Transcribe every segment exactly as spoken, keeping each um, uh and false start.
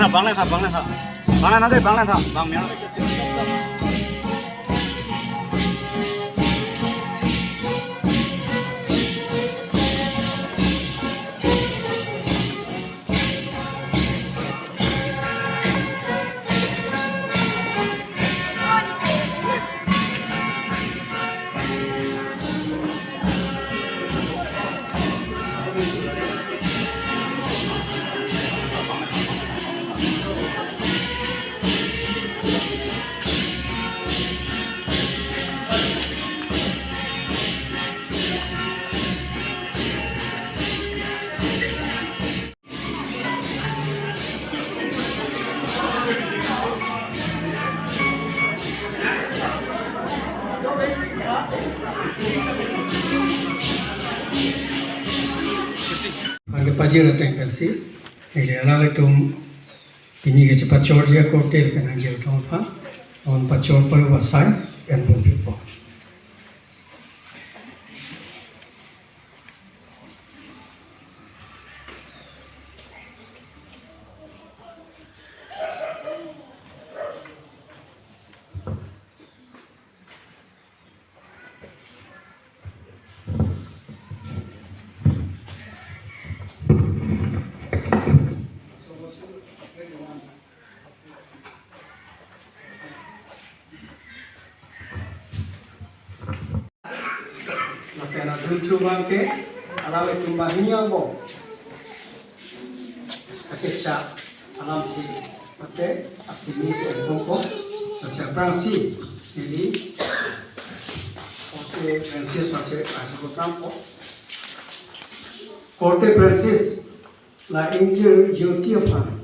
Bang le tha, bang le tha. Bang le tha de, bang le tha. Bang mia. Pagi pajir ateng pensi, neli alanglitum pini kechepachorji akorte pen nangjir atum aphan, non pachor paru asai, pen bumpipo. Lapen adun thu abang ke, alanglitum banghini angbong kachechak alamthe mate asini si enbompo, lasi aphrangsi neli Korte Francis masi arjupo prangpo. Korte Francis, la ingjir Jyoti aphan,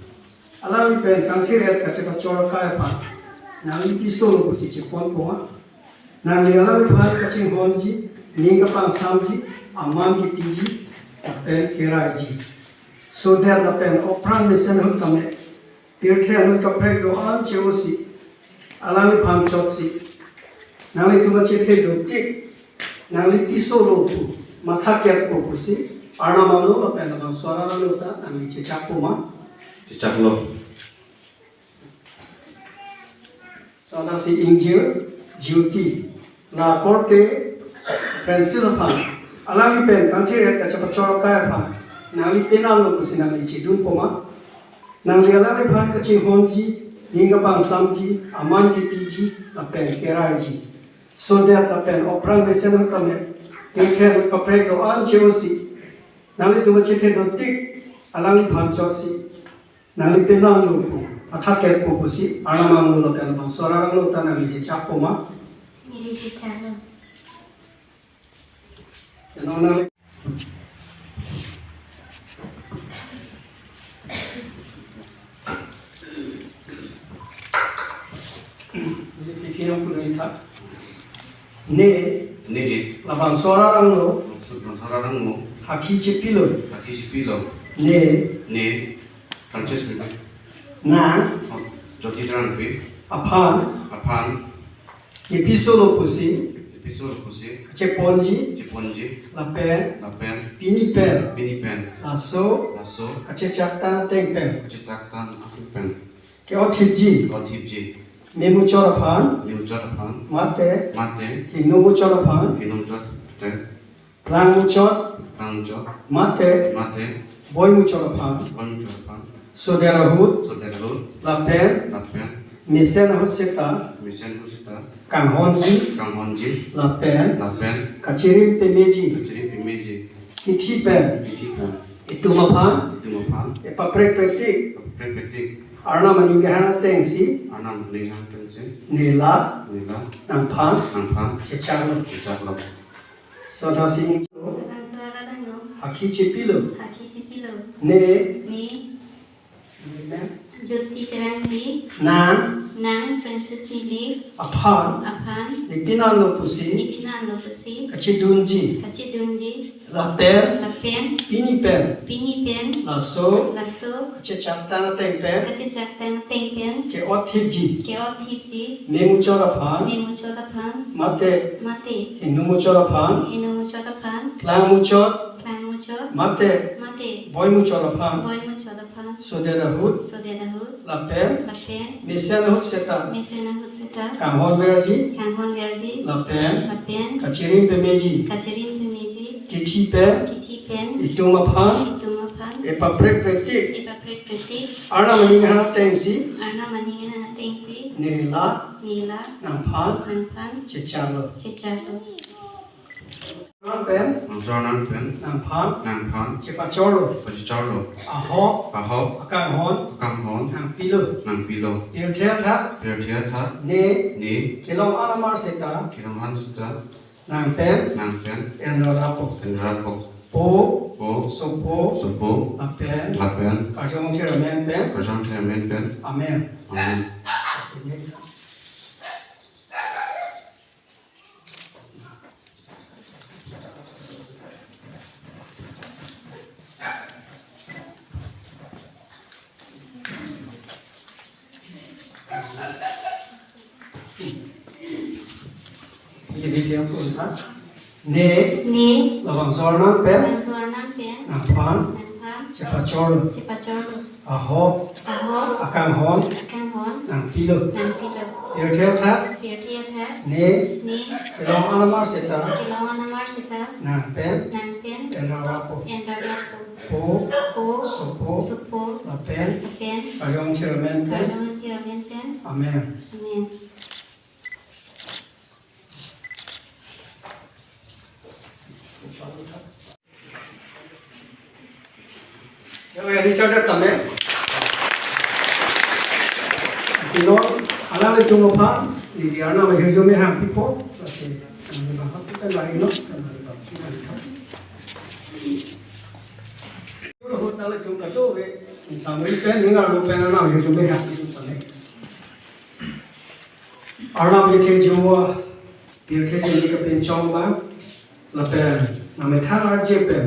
alangli pen kangthir-et kachepachor akai aphan nangli piso lo pusi cheponpo ma? Nangli alangliphan kachinghonji, ning kapangsamji, aman kepiji, lapen keraiji, so that lapen apran mesen ahut tame, pirthe anut kaprek do-an che-osi, alangliphan chotsi, nanglitum achethe dotik, nangli piso lo pu, matha kep po pusi, Arnam angno lapen labangso arat angno ta nangli chechakpo ma? Chechaklo. So, lasi ingjir Jyoti, la Korte Francis aphan, alangli pen kangthir-et kachepachor akai aphan nangli penang lo pusi nangli chedunpo ma? Nangli alangliphan kachinghonji, ning kapangsamji, aman kepiji, lapen keraiji, so that lapen apran mesen ahut tame, pirthe anut kaprek do-an che-osi, nanglitum achethe dotik, alangliphan chotsi, nangli penang lo pu, matha kep po pusi, Arnam angno lapen labangso arat angno ta nangli chechakpo ma? Neli chechaklo. Keno nangli. Neli piphi nangpulo itha. Ne. Ne. Labangso arat angno. Labangso arat angno. Hakhi chepilo. Hakhi chepilo. Ne. Ne. Francis Mili. Nang. Oh, Jyoti Terangpi. Aphan. Aphan. Nepiso lo pusi. Nepiso lo pusi. Kacheponji. Cheponji. Lapen. Lapen. Pini pen. Pini pen. Laso. Laso. Kachechaktang ateng pen. Kachechaktang ateng pen. Ke-othipji. Othipji. Memuchot aphan. Memuchot aphan. Mate. Mate. Hingno muchot aphan. Hingno muchot aphan. Plang muchot. Plang muchot. Mate. Mate. Boi muchot aphan. Boi muchot aphan. Sodet ahut. Sodet ahut. Lapen. Lapen. Mesen ahut seta. Mesen ahut seta. Kanghonji. Kanghonji. Lapen. Lapen. Kachirim pemeji. Kachirim pemeji. Kithi pen. Kithi pen. Itum aphan. Itum aphan. Epaprek pretik. Epaprek pretik. Arnam aning kehang atengsi. Arnam aning kehang atengsi. Nela. Nela. Nangphan. Nangphan. Chechaklo. Chechaklo. Soda sing. Labangso arat angno. Hakhi chepilo. Hakhi chepilo. Ne. Ne. Ne. Jyoti Terangpi. Nang. Nang Francis Mili. Aphan. Aphan. Nepenang lo pusi. Nepenang lo pusi. Kachedunji. Kachedunji. Lapen. Lapen. Pini pen. Pini pen. Laso. Laso. Kachechaktang ateng pen. Kachechaktang ateng pen. Ke-othipji. Ke-othipji. Memuchot aphan. Memuchot aphan. Mate. Mate. Hingno muchot aphan. Hingno muchot aphan. Plang muchot. Plang Cho. Mate. Mate. Boimuchot aphan. Boimuchot aphan. Sodet ahut. Sodet ahut. Lapen. Lapen. Mesen ahut seta. Mesen ahut seta. Kanghon verji. Kanghon verji. Lapen. Lapen. Kachirim pemeji. Kachirim pemeji. Kithi pen. Kithi pen. Itum aphan. Itum aphan. Epaprek pretik. Epaprek pretik. Arnam aning ahan atengsi. Arnam aning ahan atengsi. Ne la. Ne la. Nangphan. Nangphan. Checharlo. Checharlo. Nang pen. Nangchor nang pen. Nangphan. Nangphan. Chepachorlo. Pachorlo. Ahok. Ahok. Akanghon. Akanghon. Nangpilo. Nangpilo. Pirthe athak. Pirthe athak. Ne. Ne. Kelong anamar seta. Kelong an seta. Nang pen. Nang pen. Enra rapo. Enra rapo. Po. Po. Sopo. Sopo. Lapen. Lapen. Karjong theramen pen. Karjong theramen pen. Amen. Amen. Ini video pun ha. Ne. Ne. Labangso arnam pen. Labangso arnam pen. Nangphan. Nangphan. Chepachorlo. Chepachorlo. Ahok. Ahok. Akanghon. Akanghon. Nangpilo. Nangpilo. Pirthe athak. Pirthe athak. Ne. Ne. Kelong anamar seta. Kelong anamar seta. Nang pen. Nang pen. Enra rapo. Enra rapo. Po. Po. Sopo. Sopo. Lapen. Lapen. Karjong theramen pen. Karjong theramen pen. Amen. Amen. Yo, ya, Richard tame. Sino, alanglitum aphan, neli arnam ahirjume hangpipo, lasi, neli bahap kita lari no, kita lari bahap kita lari no. Ahut nanglitum kadokave, samri pen, ningarlo pen arnam ahirjume hangpipo tame. Arnam kethe jiwa, pirthe chini kapinchong abang, lapen, nangmethang arje pen,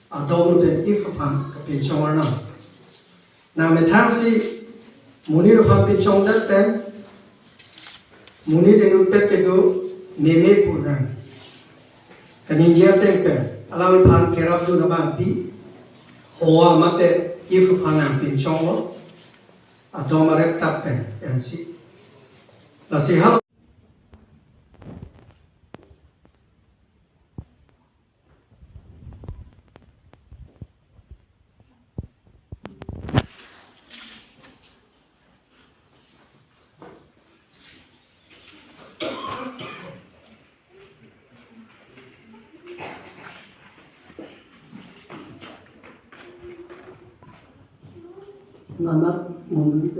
adom pen ip aphan kapinchong arnam. Nangmethangsi, monit aphan pinchongdet pen, monit inutpet kedo meme pu nang. Kaningje ateng pen, alangliphan kerapdun abangpi, hoa mate ip aphan nangpinchonglo, adom arep tap pen, ensi. Lasi hal- Nanat mondoli